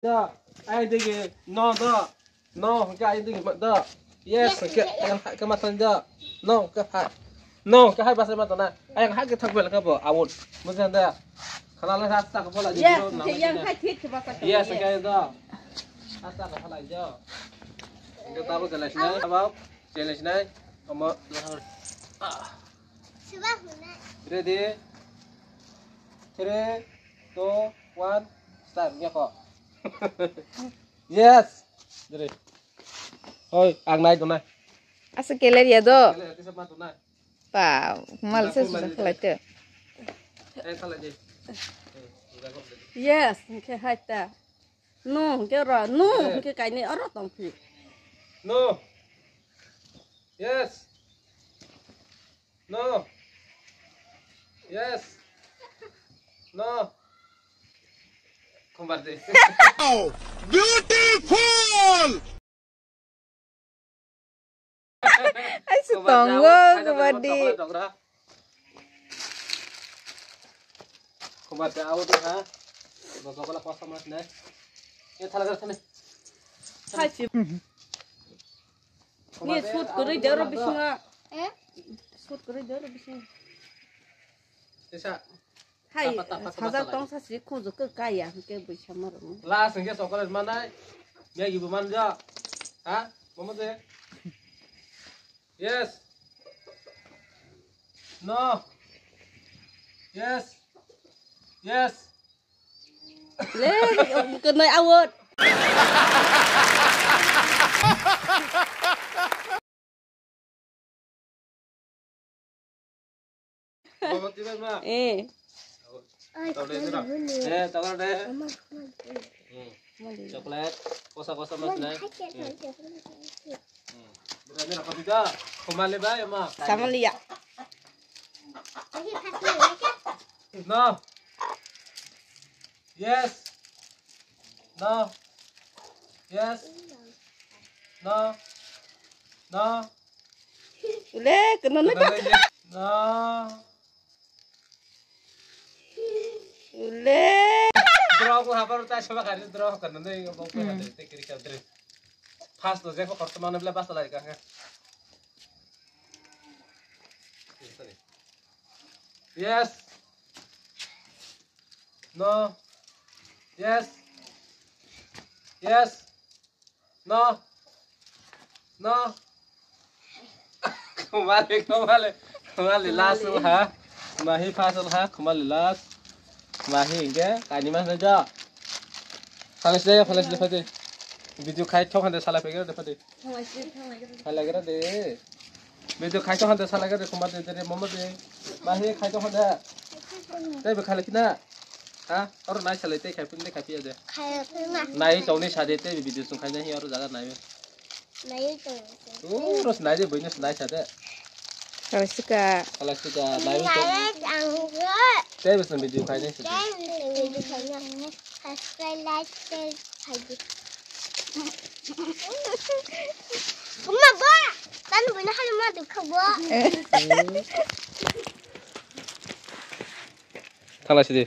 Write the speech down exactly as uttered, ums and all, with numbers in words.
Do, ai digi, no do. No, hwnkhe ai digi ma do. Yes, hwnkhe, hwnkhe, hwnkhe ma thang do. No, hwnkhe hai. No, hwnkhe hai basa ma tona. Ai hwnkhe thok bel kha bo, out. Mujhe da. Khala le rasta ko bola di. Yes, hwnkhe yang hai thik khe basa. Yes, hwnkhe do. Rasta ko bola jo. Hwnkhe tabo challenge nai, tabo challenge nai. Omo. Ready? Three, two, one, start. Nyako. Yes. Dere. Oi, ang nai tonai. Asa keler ya do. Keler ya, tisa ma tonai. Pa, mal se sudah kelai te. Eh, salah je. Eh, udah kok. Yes, hwnkhe hai ta. No, hwnkhe ro, no, hwnkhe kainwi oro tong phi. No. Yes. No. Yes. No. Kumbar de. Wow! Beautiful! Ai, se tongo, kumbar di. Kumbar de, au de, ha? Bo, bo, bo, kosa mas ne. E, thala gar thane. Hai, si. Ni sut kwrwi de oro bisingo. Eh? Sut kwrwi de oro bisingo. Tisa. Hai, tapa, tapa, tapa, sajak salai. Tong sa si khunju khe kaya, hwnkhe bwisa ma rwmwi. Last hwnkhe chocolate manai, Maggie bo manja. Ha? Momo je? Yes. No. Yes. Yes. Le, kenai awot. Mama tiba ma. Eh. Tau de, tau de. Eh, tau de. Hmm. Chocolate. Kosa kosa mas nai. Hmm. Berani rakam tiga. Kembali ba ya ma. Sama liya. No. Yes. No. Yes. No. No. Ule, kena na. No. Ule. Draw ko habar ta sama kari draw ko na ne bok ko na te kiri ka dre. First to jeko khorto mano bla bas lai ka. Yes. No. Yes. Yes. No. No. Khumali, khumali, khumali last ha. Mahi first ha, khumali last. Mahi hingke kaini mas na ja. Phalas de, phalas de, phalas de. Video khai thok hande sala pegera de, phalas de. Sala gera de. Video khai thok hande sala gera de, khumali de, de, momo de. Mahi khai thok hande. Tei be khalai kina. Ha? Oro nai salai tei khai pun de khai piya de. Khai pun na. Nai chong ni sa de tei video sung khai na hi oro jaga nai. Nai chong. O ros nai de buino nai sa de. Khalai sika. Khalai sika nai chong. Nai chong. Tei be sung video khai na sa de. Tei video khai na. Subscribe, like, share khai de. Kuma bo. Tan buino khai ma du kha bo. Khalai sidi.